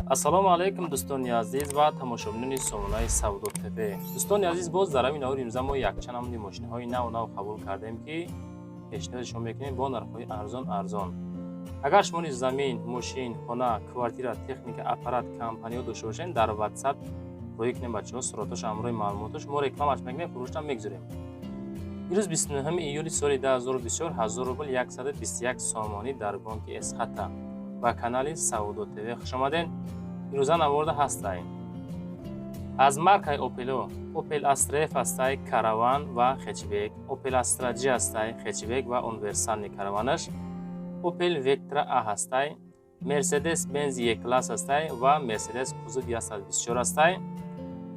Ассалому алайкум, дӯстони азиз ва тамошобинони сомонаи Савдо ТВ. Дӯстони азиз, боз дар ҳамин навори имрӯза мо якчанд намуди мошинаҳои нав нав қабул кардем, ки пешниҳоди шумо мекунем бо нархҳои арзон арзон. Агар шумо низ замин, мошин, хона, квартира, техника, аппарат, компаниҳо дошта бошед, дар Ватсап роҳӣ кунем, бачаҳо, суратош ҳамроҳи маълумотош, мо рекламаш мекунем, фурӯшам мегузорем. Имрӯз 29 июли соли 2024, 1000 рубл 121 сомонӣ дар бонки Эсхата. Ба канали Савдо ТВ хушомадед. Имрӯза наворда ҳастай аз маркаи Опело: Опел Астра Ф ҳастай, караван ва хетчбек, Опел Астра Ҷ ҳастай, хетчбек ва универсальный караванаш, Опел Вектра А ҳастай, Мерседес Бенз Е класс ҳастай ва Мерседес кузов 124 ҳастай,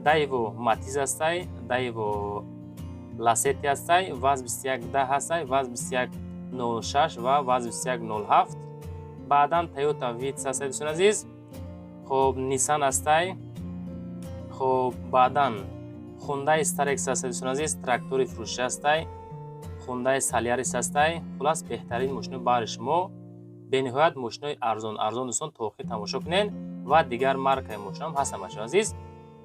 Дайво Матиз ҳастай, Дайво Ласети ҳастай, ВАЗ 2110 ҳастай, ВАЗ 2106 ва ВАЗ 2107. Баъдан Тойота Витс ҳастай, дӯстони азиз. Хоб, Нисан ҳастай. Хоб, баъдан Хундай Старекс ҳастай, дӯстони азиз, трактори фурӯшӣ ҳастай, Хундай Солярис ҳастай. Хулас, беҳтарин мошино баҳри шумо, бениҳоят мошинои арзон арзон. Дӯстон, то охир тамошо кунед ва дигар маркаи мошиноам ҳастанд, бачаҳо азиз.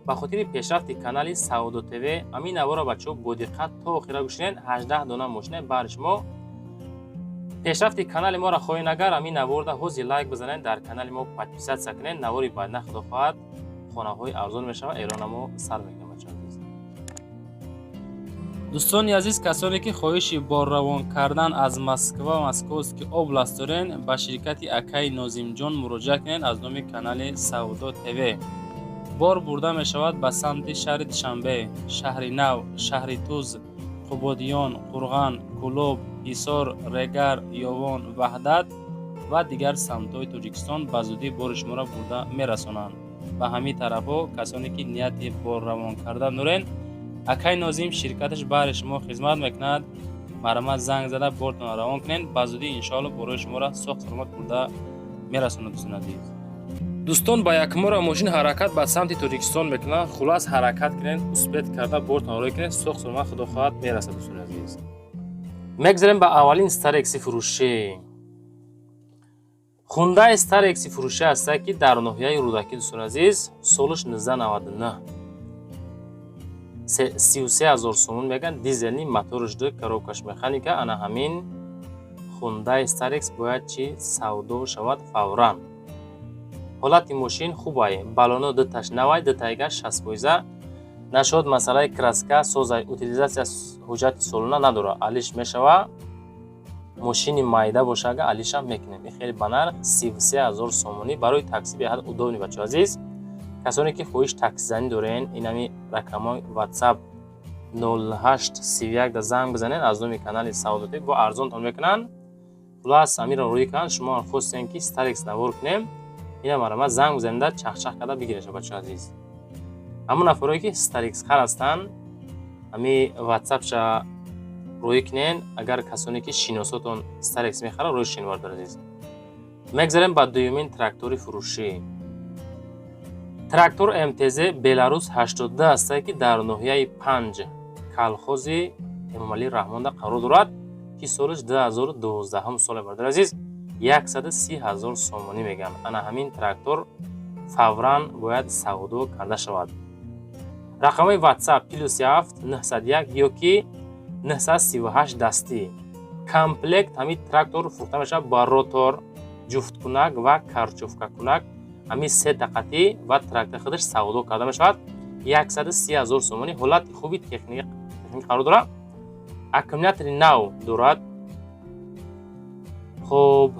Ба хотири пешрафти канали Савдо ТВ ҳамин наворро, бачаҳо, бодиққат то охира гӯш кунед. 18 дона мошина баҳри шумо. Пешрафти канали моро хоҳед агар, ҳамин наворда ҳози лайк бизанед, дар канали мо подписаться кунед. Навори баъдна, худо хоҳад, хонаҳои арзон мешавад, эълона мо сар мекунем, бачаҳо азиз. Дӯстони азиз, касоне ки хоҳиши борравон кардан аз Москва, Московский область дорен, ба ширкати акаи Нозимҷон муроҷиат кунед. Аз номи канали Савдо ТВ бор бурда мешавад ба самти шаҳри Душанбе, Шаҳри Нав, Шаҳри Туз, Қубодиён, Қурған, Кӯлоб, Ҳисор, Регар, Ёвон, Ваҳдат ва дигар самтҳои Тоҷикистон. Ба зудӣ бори шуморо бурда мерасонанд ба ҳамин тарафҳо. Касоне ки нияти борравон кардан дорен, акай Нозим ширкаташ баҳри шумо хизмат мекунад. Марҳамат, занг зада бортонро равон кунед. Ба зудӣ, иншоалло, борои шуморо соғ саломат бурда мерасонад, дӯстони азиз. Дӯстон, ба якмора мошин ҳаракат ба самти Тоҷикистон мекунад. Хулас, ҳаракат кунед, успеть карда бортон рой кунед, соғ саломат, худо хоҳад, мерасад. Дӯстони азиз, мегзарем ба аввалин Старекси фурӯшӣ. Хундай Старекси фурӯшӣ ҳаста, ки дар ноҳияи Рӯдакӣ, дӯстони азиз, солаш 1999, 33 000 сомон мегӯянд, дизельный, моторш ду, коробкаш механика. Ана ҳамин Хундай Старекс бояд чӣ савдо шавад фавран. Ҳолати мошин хубай, баллоно дуташ навай, дутайга 60%. Нашуд масъалаи краска созай, утилизация, ҳуҷҷати солона надорад, алиш мешава. Мошини майда боша, ага алишам мекунем. Ин хеле ба нарх 33 000 сомонӣ, барои такси беҳад удобный. Бачаҳо азиз, касоне ки хоҳиш таксизанӣ дорен, инами рақамҳои Ватсап 0831 да занг бизанед. Аз номи канали Савдо ТВ бо арзонтон мекунанд. Хулас, ҳаминро рӯй кунанд. Шумо хостем, ки Старекс навор кунем, ина марҳамат, занг бизанеда, чахчах карда бигиреша. Бачаҳо азиз, ҳамон нафарое ки Старекс хар ҳастанд, ҳами Ватсапша рӯй кунен. Агар касоне ки шиносотон Старекс мехарад, рӯи шинвар. Азиз, мегзарем ба дуюмин трактори фурӯшӣ. Трактор МТЗ Беларус 82 ҳастае, ки дар ноҳияи Панҷ, колхози Эмомалӣ Раҳмонда қарор дорад, ки солаш 2012 соле. Бародари азиз, 130 000 сомонӣ мегӯянд. Ана ҳамин трактор фавран бояд савдо карда шавад. Рақамҳои Ватсап +7 901 ё ки 938 дастӣ. Комплект ҳамин трактор фурӯхта мешавад ба ротор, ҷуфткунак ва корчовкакунак, ҳамин се тақатӣ ва трактор худаш савдо карда мешавад 130 000 сомонӣ. Ҳолати хуби техник қарор дорад, аккумулятори нав дорад. Хуб,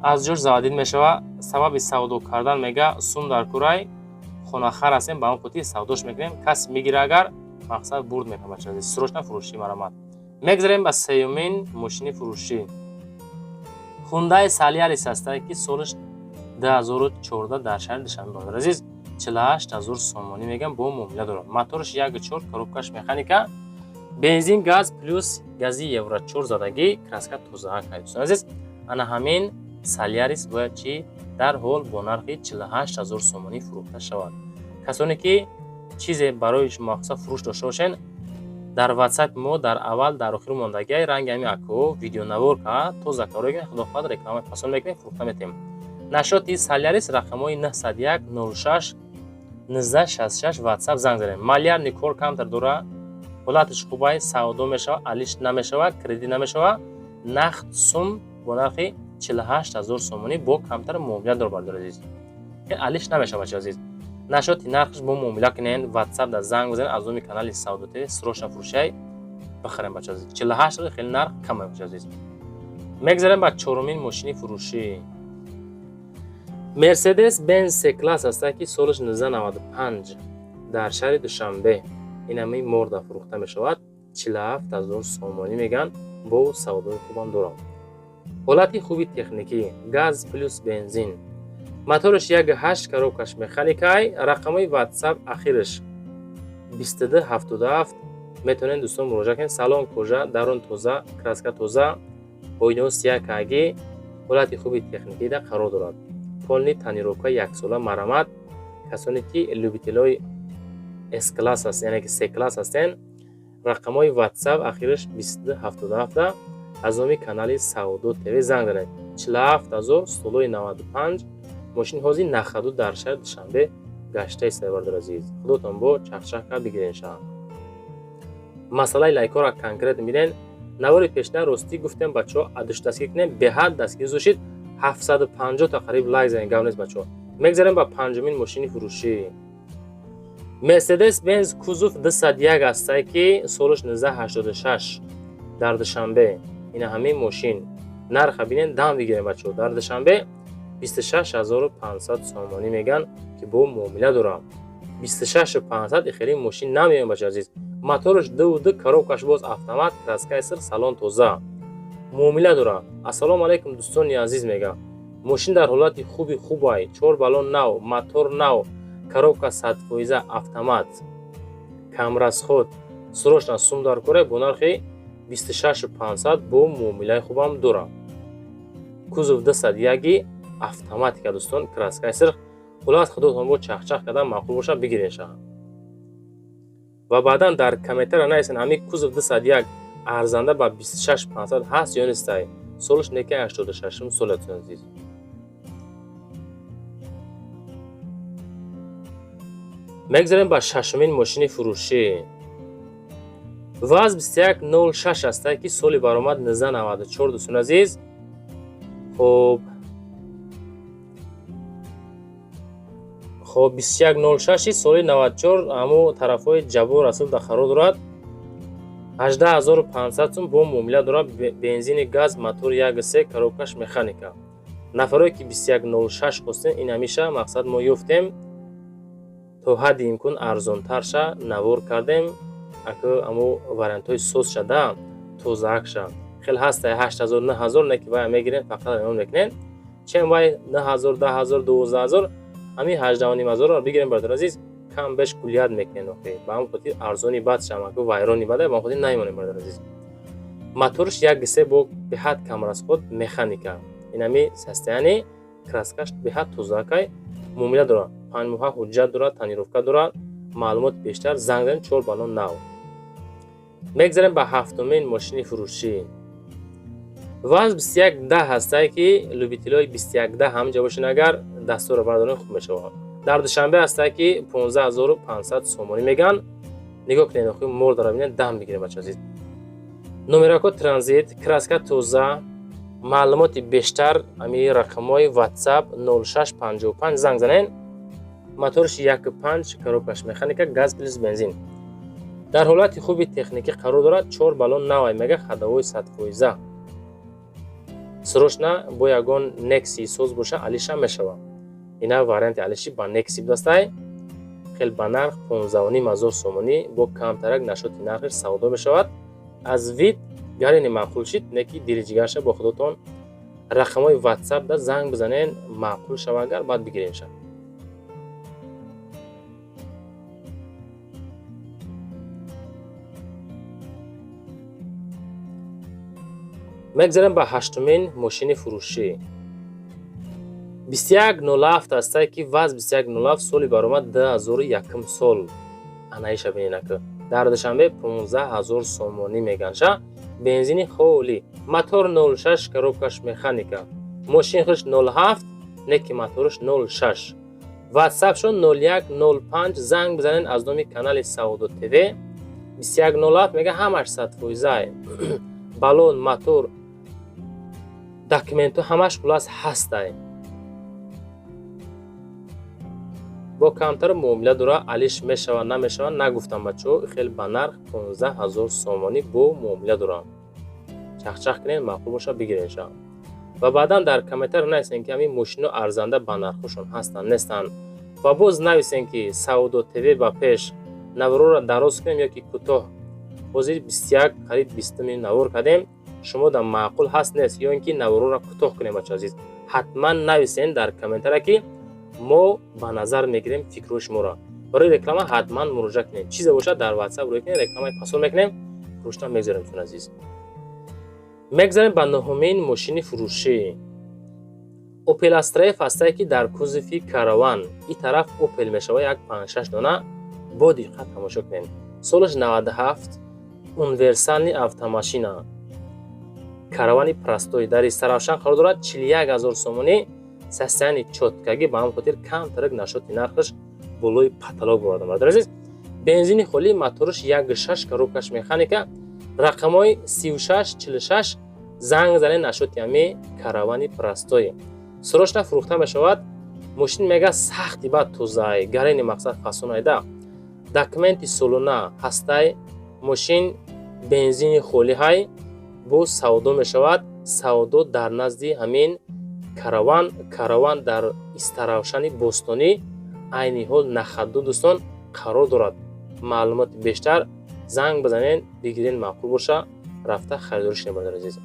аз ҷош заводить мешавад. Сабаби савдо кардан, мега, сум дар курай, хонахар ҳастем, ба он хотир савдош мекунем. Кас мегира агар, мақсад бурд мекунад. Бача, срочно фурӯшӣ, марамат. Мегзарем ба сеюмин мошини фурӯшӣ. Хундаи Солярис ҳастае, ки солаш 2014, дар шаҳри Душанбе. Бародари азиз, 48 000 сомонӣ мегӯям, бо муомила дорад. Мотораш 1,4, коробкаш механика, бензин, газ плюс гази евро 4 задагӣ, краска тозаа кард. Дӯстони азиз, ана ҳамин Солярис бояд чӣ дарҳол бо нархи 48 000 сомонӣ фурӯхта шавад. Касоне ки чизе барои махсуса фурӯш дошта бошен, дар Ватсапи мо дар аввал, дар охир мондагиай ранги ҳами акҳо видеонавор ка тоза каро, худо хоҳад, рекламаи фасон мекунем, фурӯхта метем. Нашоти Солярис, рақамҳои 901 06 1966, WhatsApp занг занед. Малярный кор камтар дора, ҳолаташ хубай, савдо мешава, алиш намешава, кредит намешава, нақд сум бо нархи 48 0 сомонӣ бо камтар муомила дор, бардор азиз. Алиш намешава, бача азиз. Нашоти нархш бо муомила кунен, WhatsApp да занг бизанед, аз номи канали Савдо ТВ срочно фурӯшай бихарем, бача азиз. 48 хеле нарх кам, бача азиз. Мегзарем ба чорумин мошини фурӯшӣ. Мерседес Бенз С класс аста, ки солаш 1995, дар шаҳри Душанбе ин ҳамаи морда фурӯхта мешавад. 47 0 сомонӣ меган, бо савдои хубам дорам. Ҳолати хуби техникӣ, газ плюс бензин, мотораш 1,8, коробкаш механикай. Рақамҳои WhatsApp ахираш 2277, метавонед, дӯстон, муроҷиат кунед. Салон кожа, дарун тоза, краска тоза, оинаҳо сияҳ каги, ҳолати хуби техникида қарор дорад. Полный тонировка, яксола марамат. Касоне ки любителои С класс аст, яъне ки С класс ҳастен, рақамҳои WhatsApp ахираш 2277, аз номи канали Савдо ТВ занг занед. 47 0, солои 95, мошини ҳозир на ходу дар шаҳри Душанбе гашта истода, бардор азиз. Худотон бо чахчах кард бигирен шава. Масъалаи лайкҳоро конкрет мебинен. Навори пешина, ростӣ гуфтем, бачаҳо, адуш дастгир кунем, беҳад дастгир зошид, 750 та қариб лайк занем, гап нест, бачаҳо. Мегзарем ба панҷумин мошини фурӯшӣ. Мерседес Бенз кузов 201 ҳастае, ки солаш 1986, дар Душанбе ина ҳамин мошин. Нарха бинен, дам бигирем, бачаҳо. Дар Душанбе 26 500 сомонӣ меган, ки бо муомила дорам. 26 500 хеле мошин намеоям, бача азиз. Мотораш 2,2, коробкаш боз автомат, краскаи сир, салон тоза, муомила дорад. Ассалому алайкум, дӯстони азиз, мегам. Мошин дар ҳолати хуби хубай, чор баллон нав, мотор нав, коробка 100% автомат, камрасход. Срочно сум дар кора, бо нархи 26 500 бо муомилаи хубам дорам. Кузов 201 автоматика, дӯстон, краскаи сирх. Хулас, худотон бо чахчах кардан маъқул бошад, бигирен шаҳ. Ва баъдан дар комментария нависен, ҳамин кузов 201 арзанда ба 26 500 ҳаст ё нестай. Солаш неки 86 солатон, азиз. Мегзарем ба шашумин мошини фурӯшӣ. ВАЗ 2106 ҳастае, ки соли баромад 1994, дӯстони азиз. Хоб, 2106 соли 94, ҳамо тарафҳои Ҷаббор Расул дар қарор дорад. 18 500 сум бо муомила дорад. Бензини газ, мотор 1,3, коробкаш механика. Нафарое ки 2106 хостем, ин ҳамеша мақсад мо ёфтем, то ҳадди имкон арзонтарша навор кардем. Ака, амо вариантҳои соз шада, тозаакша хеле ҳаста, 8000, 9000, не ки вая мегирем, фақат ремонт мекунем. Чем вай 9000, 10 000, 12 000, ҳамин 18 500-ро бигирем, бародар азиз, кам беш куллият мекунем. Охи, ба ҳамон хотир арзони бад шам, аку вайрони бада, ба ҳамон хотир намемонем, бародар азиз. Моторш 1,3, бо беҳад камрасход, механика. Инами состояние, краскаш беҳад тозаакай, муомила дорад, 5 моҳа ҳуҷҷат дорад, тонировка дорад. Маълумоти бештар занг занед, чор баллон нав. Мегзарем ба ҳафтумин мошини фурӯшӣ. ВАЗ 2110 ҳастае, ки любителои 2110 ҳаминҷа бошен, агар дастуро бардорен, хуб мешавад. Дар Душанбе ҳастае, ки 15 500 сомонӣ меган. Нигоҳ кунед, охи, мордара бинед, дам бигирем, бача азиз. Номерако транзит, краска тоза. Маълумоти бештар ами рақамҳои WhatsApp 0655 занг занен. Моторш 1,5, коробкаш механика, газ плюс бензин, дар ҳолати хуби техникӣ қарор дорад. Чор баллон навай мега, ходовой 100%. Срочно бо ягон Некси соз боша, алиша мешавад. Ина варианти алиши ба Некси будастай. Хел ба нарх 15 500 сомонӣ, бо камтарак нашоти нархиш савдо мешавад. Аз вид гарини маъқул шид, неки дили ҷигарша бо худотон. Рақамҳои WhatsApp да занг бизанен, маъқул шава агар, баъд бигиренша. Мегзарем ба ҳаштумин мошини фурӯшӣ. 2107 ҳастае, ки ВАЗ 2107, соли баромад 2001 сол. Анаиша биненака, дар Душанбе 15 000 сомонӣ меганша. Бензини холӣ, мотор 06, коробкаш механика, мошин хиш 07. Неки моторш 06. WhatsApp-шон 0105, занг бизанед аз номи канали Савдо ТВ. 2107 мега, ҳамаш 100%. Баллон, мотор, документҳо ҳамаш хулас ҳастай. Бо камтар муомила дора, алиш мешава, намешава, нагуфтам, бачаҳо. Хел ба нарх 15 000 сомонӣ бо муомила дорам. Чахчах кунед, маъқул боша, бигиренша. Ва баъдан дар комментар нависен, ки ҳамин мошино арзанда ба нархҳошон ҳастанд, нестанд. Ва боз нависен, ки Савдо ТВ ба пеш наворро дароз кунем ё ки кӯтоҳ. Ҳозир 21, қариб 20 минут навор кардем. Шумо дар маъқул ҳаст, нест, ё ин ки наворро кӯтоҳ кунем? Бача азиз, ҳатман нависен дар комментария, ки мо ба назар мегирем фикрҳои шуморо. Барои реклама ҳатман муроҷиат кунед. Чизе бошад, дар WhatsApp рӯй кунед, рекламаи фасон мекунем, фурӯшта мегзорем. Дӯстони азиз, мегзарем ба нуҳумин мошини фурӯшӣ. Опел Астра Ф ҳастае, ки дар кузови Караван. И тараф Опел мешава, як панҷшаш дона. Бо диққат тамошо кунед. Солаш 97, универсальный автомашина, Каравани простой, дар Истаравшан қарор дорад. 41 000 сомонӣ. Состояние чёткагӣ, ба ҳамн хотир камтарак нашоти нархаш болои потолок бурдам. Бародари азиз, бензини холӣ, мотораш 1,6, коробкаш механика. Рақамҳои 36 46, занг занед нашоти ҳами Каравани простой. Срочно фурӯхта мешавад. Мошин мега сахти бад тозаай, гарени мақсад фасонайда, документи солона ҳастай. Мошин бензини холӣ ҳай, боз савдо мешавад. Савдо дар назди ҳамин Караван. Караван дар Истаравшани бостонӣ, айни ҳол на ходу, дӯстон, қарор дорад. Маълумоти бештар занг бизанед, бигирен, маъқул боша, рафта харидорӣ кунед. Бародари азиз,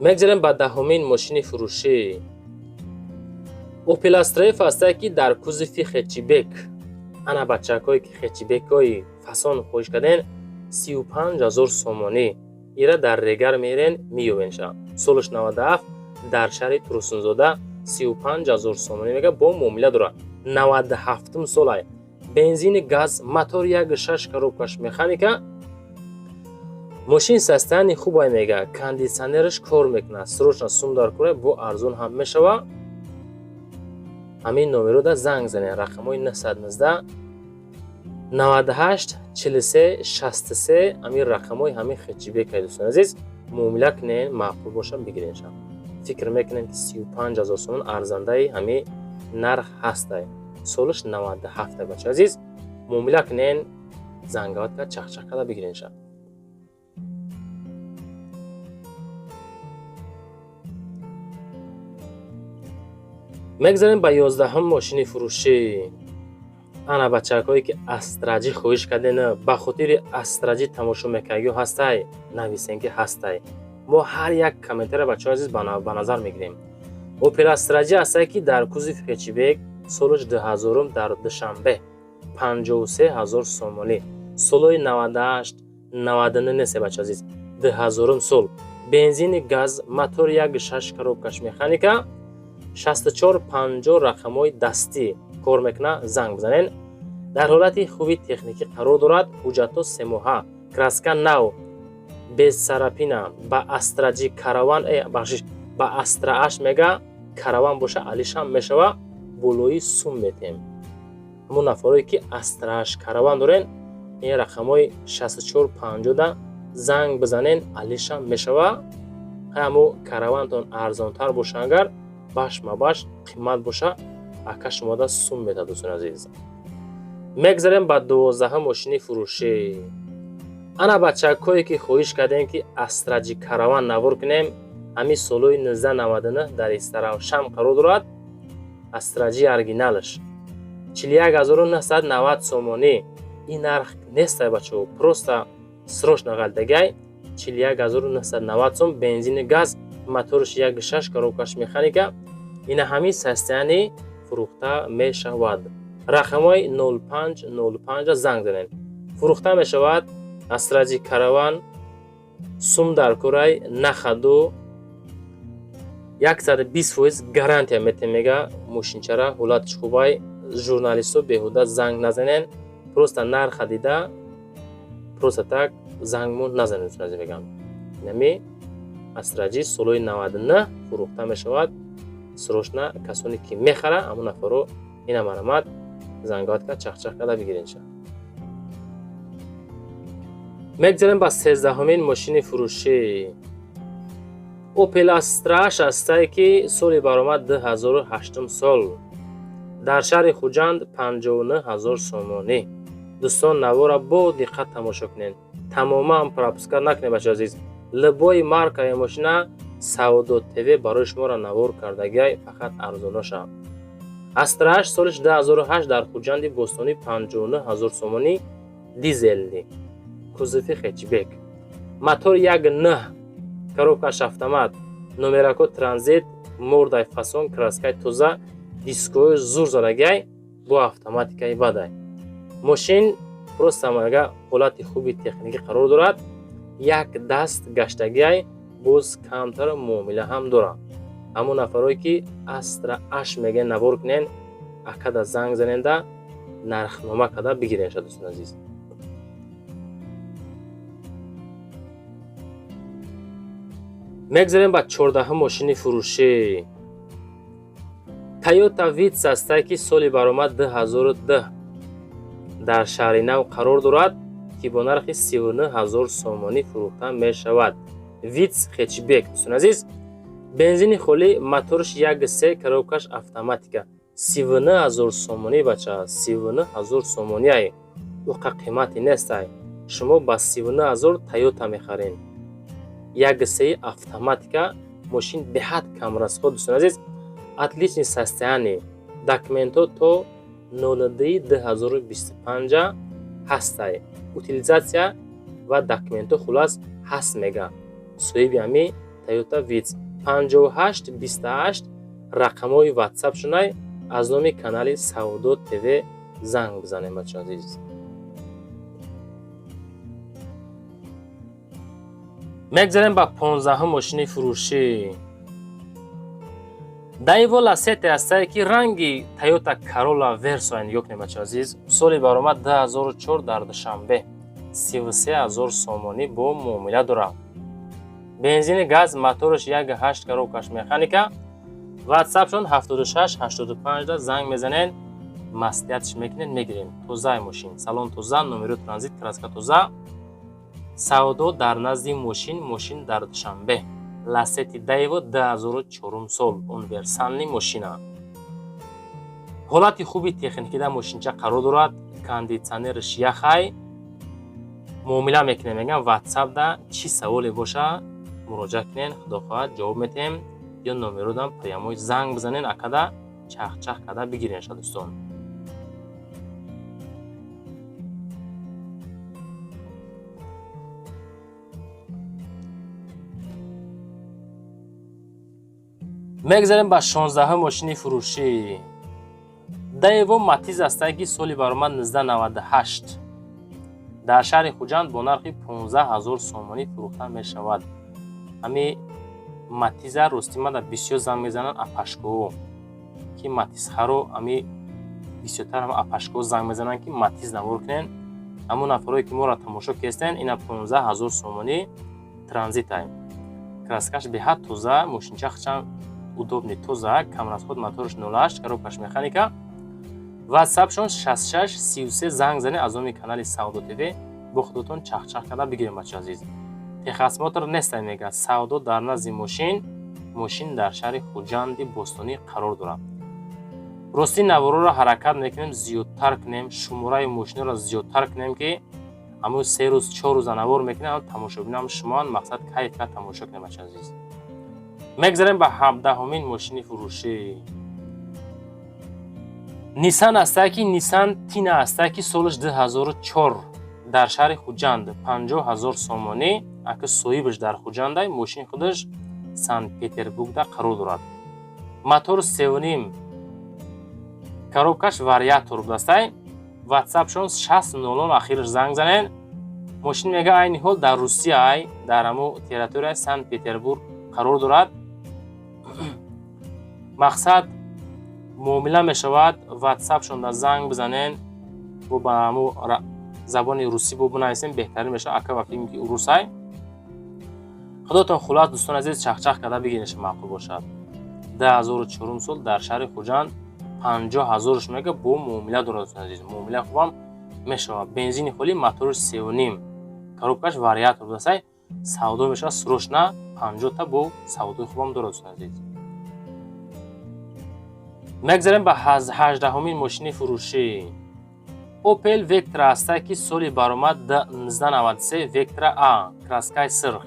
мегзарем ба 10-умин мошини фурӯшӣ. Опел Астра Ф ҳастае, ки дар кузови хэтчбек. Ана бачакҳое, ки хэтчбекҳои фасон хоҳиш карден, 35 000 сомонӣ. Ира дар Регар мерен, меёбенша. Солаш 97, дар шаҳри Турсунзода. 35 000 сомонӣ мега, бо муомила дорад. 97-ум солай, бензини газ, мотор 1,6, коробкаш механика. Мошин состояние хубай мега, кондитсионераш кор мекунад. Срочно сум дар кора, бо арзон ҳам мешава. Ҳамин номерода занг занед, рақамҳои 919 98 43 63. Ҳамин рақамҳои ҳамин хэтчбекай. Дӯстони азиз, муомила кунед, маъқул боша, бигиренша. Фикр мекунем, ки 35 000 сомон арзандаи ҳамин нарх ҳастай. Солаш 97. Бача азиз, муомила кунен, зангават кард, чахчах карда бигиренша. Мегзарем ба 11-ум мошини фурӯшӣ. Ана бачакҳое, ки Астра Ҷи хоҳиш карден, ба хотири Астра Ҷи тамошо мекардагиҳо ҳастай, нависен, ки ҳастай. Мо ҳар як комментария, бачаҳои азиз, ба назар мегирем. Опел Астра Ҷи ҳастае, ки дар кузови хэтчбек, солаш 2000-ум, дар Душанбе, 53 000 сомонӣ. Солҳои 98, 99 несте, бача азиз, 2000-ум сол, бензини газ, мотор 1,6, коробкаш механика. 64 50 рақамҳои дастӣ кор мекунад, занг бизанед. Дар ҳолати хуби техникӣ қарор дорад, ҳуҷҷатҳо семоҳа, краска нав, без царапина. Ба Астра Ҷи Караван, бахшиш, ба Астра Аш мега, Караван боша, алишам мешава, болои сум метем. Ҳамон нафарое, ки Астра Аш Караван дорен, ин рақамҳои 64 50-да занг бизанен, алишам мешава. Ҳамо Каравантон арзонтар боша, агар баш мабаш қимат боша, ака шумода сум метад. Дӯстони азиз, мегзарем ба 12-ҳам мошини фурӯшӣ. Ана бачакҳое, ки хоҳиш кардем, ки Астра Ҷи Караван навор кунем, ҳамин солҳои 1999, дар Истаравшан қарор дорад. Астра Ҷи оригиналаш 41 990 сомонӣ. Ин нарх нестай, бачаҳо, просто срочно ғалтагай. 41 990 сом, бензини газ, моторш 1,6, коробкаш механика. Ина ҳамин состояние фурӯхта мешавад. Рақамҳои 05 05 занг занед. Фурӯхта мешавад Астра Ҷи Караван. Сум дар курай, на ходу, 120% гарантия метем мега. Мошинчара ҳолатш хубай. Журналистҳо беҳуда занг назанен, просто нарха дида, просто так зангмон назанед. Мегам, инами Астра J солҳои 99 фурӯхта мешавад. Срочно касоне ки мехара, ҳамон нафаро ина марамат зангоат кард, чахчах карда бигиренша. Мегзарем ба 13-ҳумин мошини фурӯшӣ. Opel Astra ҳастае, ки соли баромад 2008 сол, дар шаҳри Хуҷанд 59 000 сомонӣ. Дӯстон, навора бо диққат тамошо кунед, тамоман пропускать накунед, бачаи азиз. Любой маркаи мошина Савдо ТВ барои шуморо навор кардагиай, фақат арзоноша. Астра 8, солиш 2008, дар Хуҷанди бостонӣ 59 000 сомонӣ, дизельный, кузови хэтчбек, мотор 1.9, коробкаш автомат, номерако транзит, мордай фасон, краскаи тоза, дискои зур задагиай, бо автоматикаи бадай. Мошин просто мага ҳолати хуби техникӣ қарор дорад, як даст гаштагиай, боз камтар муомила ҳам дорад. Ҳамон нафарое ки Астра аш мегӯян, навор кунен, акада занг заненда, нархнома карда бигиренша, дӯстони азиз. Мегзарем ба 14-ҳум мошини фурӯшӣ. Тойота Витс ҳастае, ки соли баромад 2010, дар шаҳри нав қарор дорад, ки бо нархи 39 000 сомонӣ фурӯхта мешавад. Витс хэтчбек, дӯстони азиз, бензини холӣ, моторш 1.3, коробкаш автоматика, 39 000 сомонӣ. Бача, 39 000 сомониай, уқа қимати нестай. Шумо ба 39 000 Тойота мехарен, 1.3 автоматика, мошин беҳад камрасход. Дӯстони азиз, отличный состояние, документҳо то 02 2025 ҳастай, утилизация ва документҳо хулас ҳаст, мега соҳиби ҳами Тойота Витс. 58 28 рақамҳои ватсап шунай, аз номи канали Савдо ТВ занг бизанем, бачаи азиз. Мегзарем ба 15-ҳум мошини фурӯшӣ. Даево Ласете ҳастае, ки ранги Тойота Карола Версо, нигоҳ кунед, бачаи азиз. Соли баромад 2004, дар Душанбе 33 000 сомонӣ бо муомила дорад. Бензини газ, мотораш 1.8, коробкаш механика. Ватсапшон 76 85 занг мезанед, маслиҳатш мекунед, мегирем. Тозаи мошин, салон тоза, номеро транзит, краска тоза. Савдо дар назди мошин, мошин дар Душанбе. Ласети Даево 2004 сол, универсальный мошина, ҳолати хуби техникида мошинча қарор дорад, кондитсионерш яхай. Муомила мекунем, мегам, ватсапда чӣ саволе боша, муроҷиат кунен, худо хоҳад, ҷавоб метиҳем, ё номеродам прямой занг бизанен, акада чахчах карда бигиренша, дӯстон. Мегзарем ба 16-ҳум мошини фурӯшӣ. Даево Матиз ҳастае, ки соли баромад 1998, дар шаҳри Хуҷанд бо нархи 15 000 сомонӣ фурӯхта мешавад. Ҳами Матиза ростимада бисёр занг мезананд апашкоҳо, ки матизхаро. Ами бисёртар ҳам апашкоҳо занг мезананд, ки Матиз навор кунен. Ҳамон нафарое ки моро тамошо кестен, ина 15 000 сомонӣ, транзитай, краскаш беҳад тоза, мошинча хчам удобный, тоза, камрасход, моторш 08, коробкаш механика. Ватсапшон 66 33, занг занед, аз номи канали Савдо ТВ бо худотон чахчах карда бигирем, бача азиз. Техосмотр нестай, мега. Савдо дар назди мошин, мошин дар шаҳри Хуҷанди бостонӣ қарор дорад. Ростӣ, навороро ҳаракат мекунем зиёдтар кунем, шумораи мошиноро зиёдтар кунем, ки ҳамун 3 рӯз, 4 рӯза навор мекунем, тамошобинам шумоан, мақсад кайф кард тамошо кунем, бача азиз. Мегзарем ба 17-ҳумин мошини фурӯшӣ. Нисан ҳастае, ки Нисан Тина ҳастае, ки солаш 2004, дар шаҳри Хуҷанд 50 000 сомонӣ. Ака соҳибаш дар Хуҷандай, мошини худаш Санкт Петербургда қарор дорад. Мотор 3.5, коробкаш вариатор будастай. Ватсапшон 60 00 ахираш, занг занен. Мошин, мега, айни ҳол дар Русия ай, дар ҳамо территорияи Санкт Петербург қарор дорад. Мақсад, муомила мешавад, ватсапшонда занг бизанен, бо ба ҳамо забони русӣ бо бинависем, беҳтарин мешавад. Ака, ба фикр ки урусай. Худотон хулас, дӯстони азиз, чахчах карда бигиренш, маъқул бошад. 2004 сол, дар шаҳри Хуҷанд, 50 0-ш мега, бо муомила дорад, дӯстони азиз, муомила хубам мешавад. Бензини холӣ, моторш 3,5, коробкаш вариатор будасай, савдо мешавад срочно. 50-та бо савдои хубам дорад, дӯстони азиз. Мегзарем ба 18-умин мошини фурӯшӣ. Опел Вектра ҳастае, ки соли баромад 1993, Вектра А, краскаи сирх,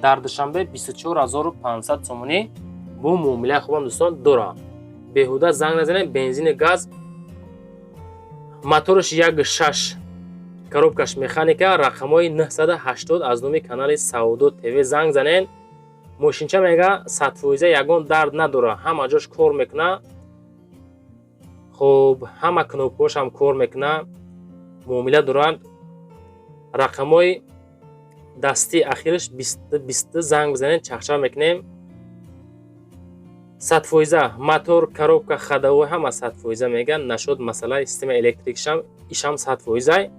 дар Душанбе 24 500 сомонӣ, бо муомилаи хубам, дӯстон, дорад. Беҳуда занг назанем. Бензини газ, мотораш 1,6, коробкаш механика, рақамҳои 980. Аз номи канали Савдо ТВ занг занен. Мошинча мега 100%, ягон дард надорад, ҳама ҷош кор мекунад. Хуб, ҳама кнопкаҳошам кор мекунад, муомила дорад. Рақамҳои дастии ахираш 20 20. Занг бизанед, чахчах мекунем. 100%, мотор, коробка, ходовой ҳама 100% меган. Нашуд масъалаи системаи электрикшам, ишам 100%-ай,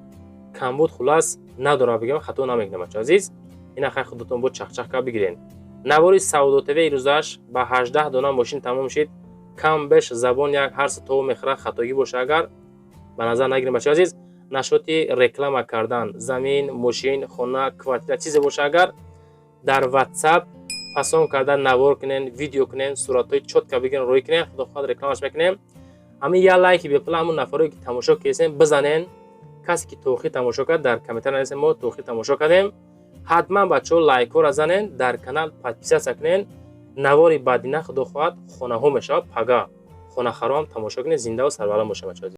камбуд хулас надорад, бигам, хато намекунам, бачо азиз. Ина хай, худатон бо чахчах ка бигирен. Навори Савдо ТВ ирӯзаш ба 18 дона мошин тамом шид. Кам беш забон як ҳар то мехӯрад, хатогӣ боша агар, ба назар нагирем, бачо азиз. Нашоти реклама кардан, замин, мошин, хона, квартира, чизе боша агар, дар WhatsApp фасон карда навор кунен, видео кунен, суратҳои чётко бигирен, рӯй кунен, худо хоҳад, рекламаш мекунем. Ҳамин як лайки бепула ҳамун нафарое ки тамошо кесем, бизанен. Касе ки тоохир тамошо кард, дар комментар нависем: «Мо тоохир тамошо кардем». Ҳатман, бачаҳо, лайкҳоро занен, дар канал подписаться кунен. Навори баъдина, худо хоҳад, хонаҳо мешавад. Пага хонахароам тамошо кунед. Зиндаву сарбаланд бошед, бачаҳо.